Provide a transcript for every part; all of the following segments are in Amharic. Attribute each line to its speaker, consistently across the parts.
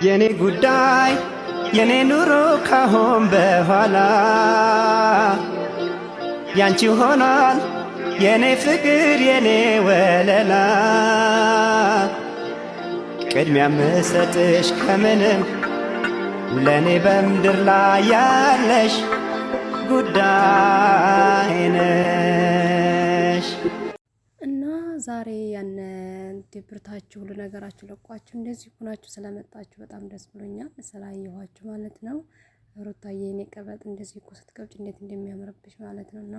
Speaker 1: የኔ ጉዳይ የኔ ኑሮ ካሁን በኋላ ያንቺ ሆኗል የኔ ፍቅር የኔ ወለላ። ቅድሚያ ምሰጥሽ ከምንም ለእኔ በምድር ላይ ያለሽ ጉዳይ ነሽ።
Speaker 2: እና ዛሬ ያነ ድብርታችሁ ሁሉ ነገራችሁ ለቋችሁ እንደዚህ ሆናችሁ ስለመጣችሁ በጣም ደስ ብሎኛል፣ ስላየኋችሁ ማለት ነው። ሩታዬ የኔ ቀበጥ እንደዚህ እኮ ስትቀብጭ እንዴት እንደሚያምርብሽ ማለት ነው። እና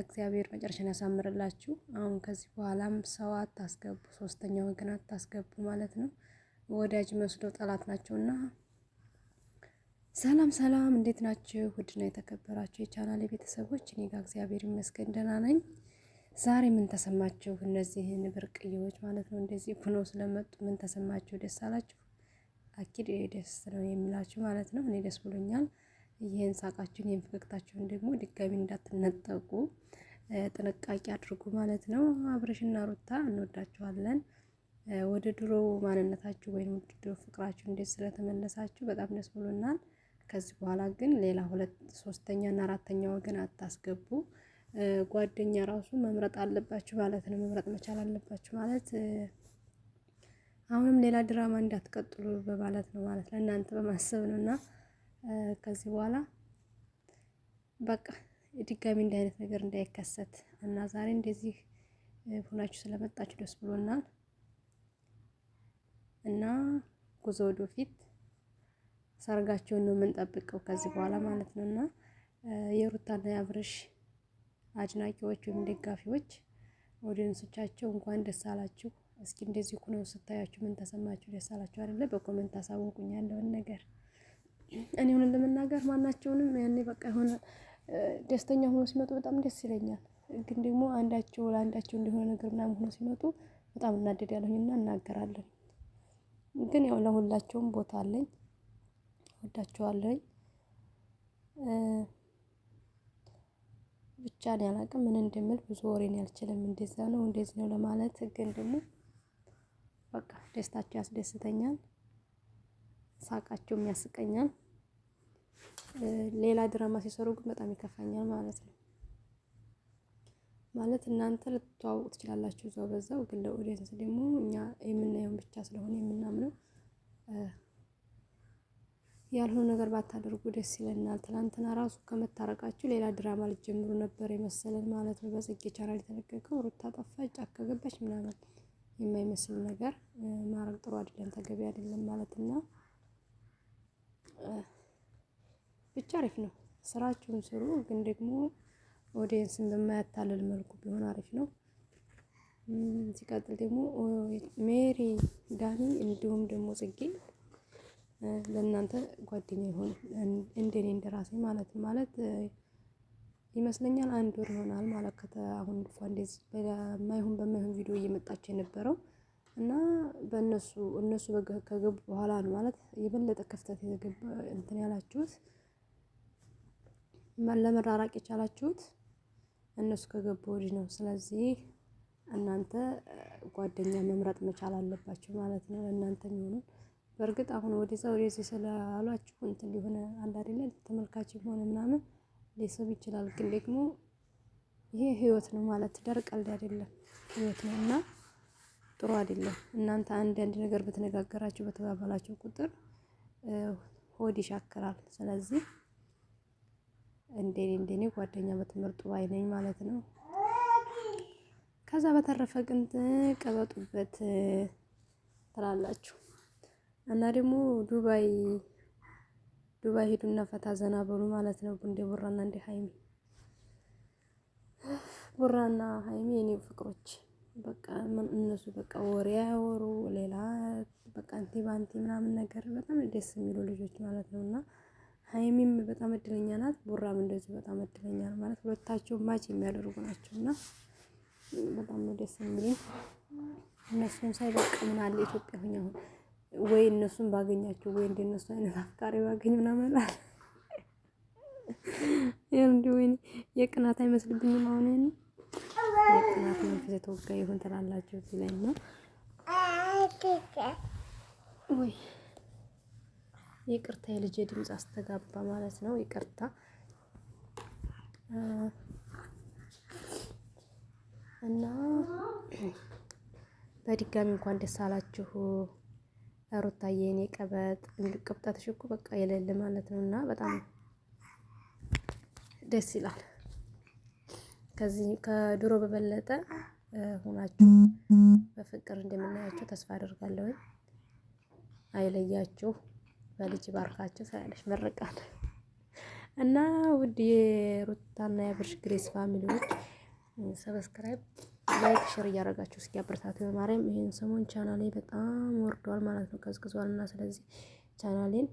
Speaker 2: እግዚአብሔር መጨረሻን ያሳምርላችሁ። አሁን ከዚህ በኋላም ሰው አታስገቡ፣ ሶስተኛ ወገን አታስገቡ ማለት ነው። ወዳጅ መስሎ ጠላት ናቸውና። ሰላም ሰላም፣ እንዴት ናችሁ? ውድና የተከበራችሁ የቻናል ቤተሰቦች፣ እኔ ጋር እግዚአብሔር ይመስገን ደህና ነኝ። ዛሬ ምን ተሰማችሁ? እነዚህን ብርቅዬዎች ማለት ነው እንደዚህ ሆነው ስለመጡ ምን ተሰማችሁ? ደስ አላችሁ? أكيد ደስ ነው የሚላችሁ ማለት ነው። እኔ ደስ ብሎኛል። ይህን ሳቃችሁን ይህን ፈገግታችሁን ደግሞ ድጋሚ እንዳትነጠቁ ጥንቃቄ አድርጉ ማለት ነው። አብረሽና ሩታ እንወዳችኋለን። ወደ ድሮ ማንነታችሁ ወይም ወደ ድሮ ፍቅራችሁ እንዴት ስለተመለሳችሁ በጣም ደስ ብሎናል። ከዚህ በኋላ ግን ሌላ ሁለት ሶስተኛ እና አራተኛ ወገን አታስገቡ። ጓደኛ ራሱ መምረጥ አለባችሁ ማለት ነው። መምረጥ መቻል አለባችሁ ማለት አሁንም ሌላ ድራማ እንዳትቀጥሉ በማለት ነው ማለት ለእናንተ በማሰብ ነው። እና ከዚህ በኋላ በቃ ድጋሚ እንዲህ አይነት ነገር እንዳይከሰት እና ዛሬ እንደዚህ ሆናችሁ ስለመጣችሁ ደስ ብሎናል። እና ጉዞ ወደፊት ሰርጋቸውን ነው የምንጠብቀው ከዚህ በኋላ ማለት ነው። እና የሩታና የአብርሽ አድናቂዎች ወይም ደጋፊዎች audience ኦቻቸው እንኳን ደስ አላችሁ። እስኪ እንደዚህ ሆነው ስታያችሁ ምን ተሰማችሁ? ደስ አላችሁ አይደለ? በ comment አሳውቁኝ ያለውን ነገር። እኔ እውነት ለመናገር ማናቸውንም ያኔ በቃ የሆነ ደስተኛ ሆኖ ሲመጡ በጣም ደስ ይለኛል። ግን ደግሞ አንዳቸው ለአንዳቸው እንደሆነ ነገር ምናምን ሆኖ ሲመጡ በጣም እናደዳለሁኝ እና እናገራለሁ። ግን ያው ለሁላቸውም ቦታ አለኝ፣ ወዳቸዋለሁኝ። ብቻ እኔ አላቅም ምን እንደምል ብዙ ወሬን ያልችልም። እንደዛ ነው እንደዚህ ነው ለማለት ግን ደግሞ በቃ ደስታቸው ያስደስተኛል፣ ሳቃቸውም ያስቀኛል። ሌላ ድራማ ሲሰሩ ግን በጣም ይከፋኛል ማለት ነው። ማለት እናንተ ልትተዋወቁ ትችላላችሁ እዛው በዛው፣ ግን ለ audience ደግሞ እኛ የምናየውን ብቻ ስለሆነ የምናምነው ያልሆነ ነገር ባታደርጉ ደስ ይለናል። ትናንትና ራሱ ከመታረቃችሁ ሌላ ድራማ ልጀምሩ ነበር የመሰለን ማለት ነው። በጽጌ ቻናል የተለቀቀው ሩታ ጠፋች፣ ጫካ ገባች ምናምን የማይመስል ነገር ማድረግ ጥሩ አይደለም፣ ተገቢ አይደለም ማለት እና ብቻ አሪፍ ነው። ስራችሁን ስሩ፣ ግን ደግሞ ኦዲየንስን በማያታልል መልኩ ቢሆን አሪፍ ነው። ሲቀጥል ደግሞ ሜሪ ዳኒ፣ እንዲሁም ደግሞ ጽጌ ለእናንተ ጓደኛ ይሆን እንደኔ እንደራሴ ማለት ማለት ይመስለኛል። አንድ ወር ይሆናል ማለት አሁን እንኳን እንደዚህ በማይሆን በማይሆን ቪዲዮ እየመጣች የነበረው እና በእነሱ እነሱ ከገቡ በኋላ ነው ማለት የበለጠ ክፍተት የተገባ እንትን ያላችሁት ለመራራቅ የቻላችሁት እነሱ ከገቡ ወዲህ ነው። ስለዚህ እናንተ ጓደኛ መምረጥ መቻል አለባችሁ ማለት ነው ለእናንተ የሚሆኑን በእርግጥ አሁን ወደዛ ወደዚህ ስላሏችሁ እንትን ሊሆነ አለ አይደለ ተመልካችም ሆነ ምናምን ሊስብ ይችላል። ግን ደግሞ ይሄ ህይወት ነው ማለት ትዳር ቀልድ አይደለም፣ ህይወት ነው እና ጥሩ አይደለም። እናንተ አንድ አንድ ነገር በተነጋገራችሁ በተባባላችሁ ቁጥር ሆድ ይሻክራል። ስለዚህ እንደኔ እንደኔ ጓደኛ በትምህርቱ ባይ ነኝ ማለት ነው። ከዛ በተረፈ ግን ቀበጡበት ትላላችሁ። እና ደግሞ ዱባይ ዱባይ ሄዱና ፈታ ዘና በሉ ማለት ነው። እንደ ቡራና እንደ ሀይሚ ቡራና ሀይሚ የኔ ፍቅሮች በቃ እነሱ በቃ ወሬ ያወሩ ሌላ በቃ አንቲ ባንቲ ምናምን ነገር በጣም ደስ የሚሉ ልጆች ማለት ነው። እና ሀይሚም በጣም እድለኛ ናት፣ ቡራም እንደዚሁ በጣም እድለኛ ነው ማለት ሁለታቸው match የሚያደርጉ ናቸው። እና በጣም ነው ደስ የሚሉኝ እነሱን ሳይ በቃ ምን አለ ኢትዮጵያ ሁኝ አሁን ወይ እነሱን ባገኛቸው ወይ እንደነሱ አይነት አፍቃሪ ባገኝ ምናምን እላለሁ። እንዲ ወይኔ የቅናት አይመስልብኝም። አሁን ይሄን የቅናት መንፈስ የተወጋ ይሁን ትላላችሁ እዚህ ላይ እና ወይ ይቅርታ የልጄ ድምፅ አስተጋባ ማለት ነው። ይቅርታ እና በድጋሚ እንኳን ደስ አላችሁ ሩታዬ፣ የኔ ቀበጥ ቅብጠትሽ እኮ በቃ የሌለ ማለት ነው። እና በጣም ደስ ይላል። ከዚህ ከድሮ በበለጠ ሆናችሁ በፍቅር እንደምናያችሁ ተስፋ አደርጋለሁ። አይለያችሁ፣ በልጅ ባርካችሁ ሳያለሽ መርቃል እና ውድ የሩታና የአብርሽ ግሬስ family ዎች subscribe፣ like፣ share እያደረጋችሁ እስኪ አበረታቱ። በማርያም ይሄን ሰሞን ቻናሌ በጣም ወርዷል ማለት ነው፣ ቀዝቅዟል እና ስለዚህ ቻናሌን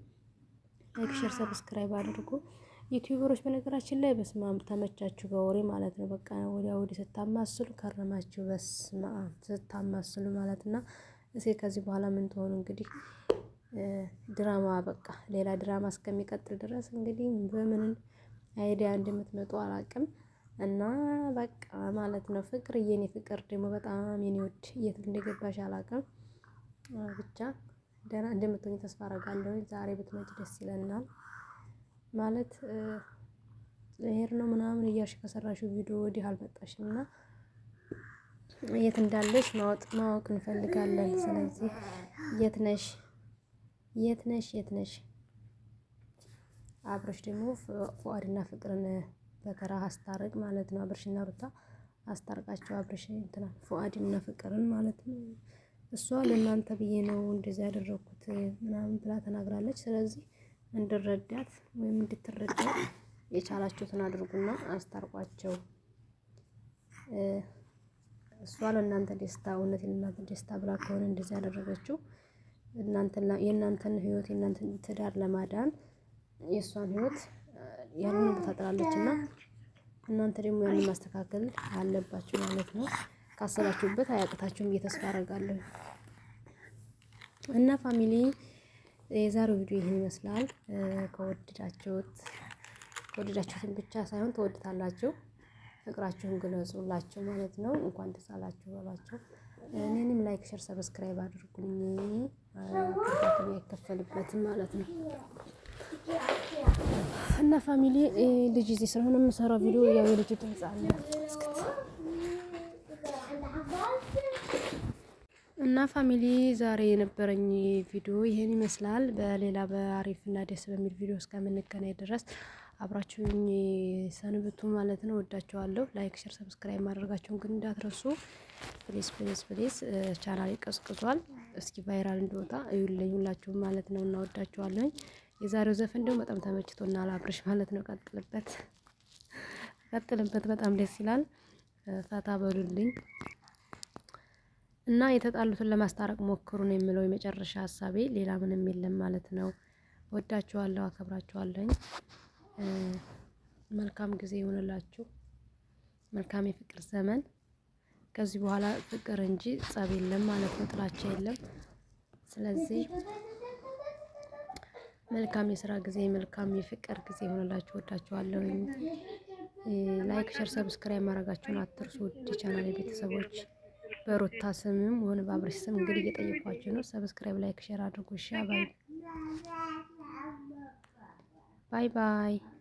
Speaker 2: like፣ share፣ subscribe አድርጉ። ዩቲዩበሮች በነገራችን ላይ በስማም ተመቻችሁ በወሬ ማለት ነው። በቃ ወዲያ ወዲህ ስታማስሉ ከረማችሁ። በስማም ስታማስሉ ማለት እና እስኪ ከዚህ በኋላ ምን ትሆኑ እንግዲህ ድራማ በቃ ሌላ ድራማ እስከሚቀጥል ድረስ እንግዲህ በምን idea እንደምትመጡ አላቅም። እና በቃ ማለት ነው ፍቅር የኔ ፍቅር ደግሞ በጣም የኔ ውድ የት እንደገባሽ አላቅም። ብቻ ደህና እንደምትሆኝ ተስፋ አደርጋለሁ። ዛሬ ብትመጪ ደስ ይለናል። ማለት ልሄድ ነው ምናምን እያልሽ ከሰራሽው ቪዲዮ ወዲህ አልመጣሽም እና የት እንዳለሽ ማወቅ እንፈልጋለን። ስለዚህ የት ነሽ? የት ነሽ? የት ነሽ? አብረሽ ደግሞ ፉአድና ፍቅርን በተራ አስታርቅ ማለት ነው። አብርሽና ሩታ አስታርቃቸው። አብርሽ እንትና ፉአድና ፍቅርን ማለት ነው። እሷ ለእናንተ ብዬ ነው እንደዚህ ያደረኩት ምናምን ብላ ተናግራለች። ስለዚህ እንድረዳት ወይም እንድትረዳት የቻላችሁትን አድርጉና አስታርቋቸው። እሷ ለእናንተ ደስታ እውነት ለእናንተ ደስታ ብላ ከሆነ እንደዚህ ያደረገችው የእናንተን ህይወት የእናንተን ትዳር ለማዳን የእሷን ህይወት ያንን ቦታ ጥላለች እና እናንተ ደግሞ ያንን ማስተካከል አለባችሁ ማለት ነው። ካሰባችሁበት አያቅታችሁም ብዬ ተስፋ አደርጋለሁ። እና family የዛሬው ቪዲዮ ይህን ይመስላል። ከወደዳችሁት ከወደዳችሁትን ብቻ ሳይሆን ትወዱታላችሁ፣ ፍቅራችሁን ግለጹላችሁ ማለት ነው። እንኳን ደስ አላችሁ በሏቸው። እኔንም like፣ share፣ subscribe አድርጉኝ። አይከፈልበትም ማለት ነው። እና family ልጅ እዚህ ስለሆነ የምሰራው ቪዲዮ ያው የልጅ ድምፅ አለ እስክት እና family ዛሬ የነበረኝ ቪዲዮ ይህን ይመስላል። በሌላ በአሪፍ እና ደስ በሚል ቪዲዮ እስከምንገናኝ ድረስ አብራችሁኝ ሰንብቱ ማለት ነው። ወዳችኋለሁ። like፣ share፣ subscribe ማድረጋችሁን ግን እንዳትረሱ። please please please። ቻናል ቀዝቅዟል። እስኪ viral እንዲወጣ እዩልኝ ሁላችሁም ማለት ነው። እና ወዳችኋለሁ። የዛሬው ዘፈን ደግሞ በጣም ተመችቶናል። አብርሽ ማለት ነው። ቀጥልበት፣ ቀጥልበት። በጣም ደስ ይላል። ፈታ በሉልኝ እና የተጣሉትን ለማስታረቅ ሞክሩ ነው የምለው የመጨረሻ ሀሳቤ። ሌላ ምንም የለም ማለት ነው። ወዳችኋለሁ፣ አከብራችኋለሁ። መልካም ጊዜ ይሆንላችሁ። መልካም የፍቅር ዘመን። ከዚህ በኋላ ፍቅር እንጂ ጸብ የለም ማለት ነው፣ ጥላቻ የለም። ስለዚህ መልካም የስራ ጊዜ፣ መልካም የፍቅር ጊዜ ይሆንላችሁ። ወዳችኋለሁ። like፣ share፣ subscribe ማድረጋችሁን አትርሱ። ውድ ቻናል ቤተሰቦች በሩታ ስምም ሆነ በአብርሽ ስም እንግዲህ እየጠየኳችሁ ነው። subscribe፣ like፣ share አድርጉ። እሺ bye bye bye።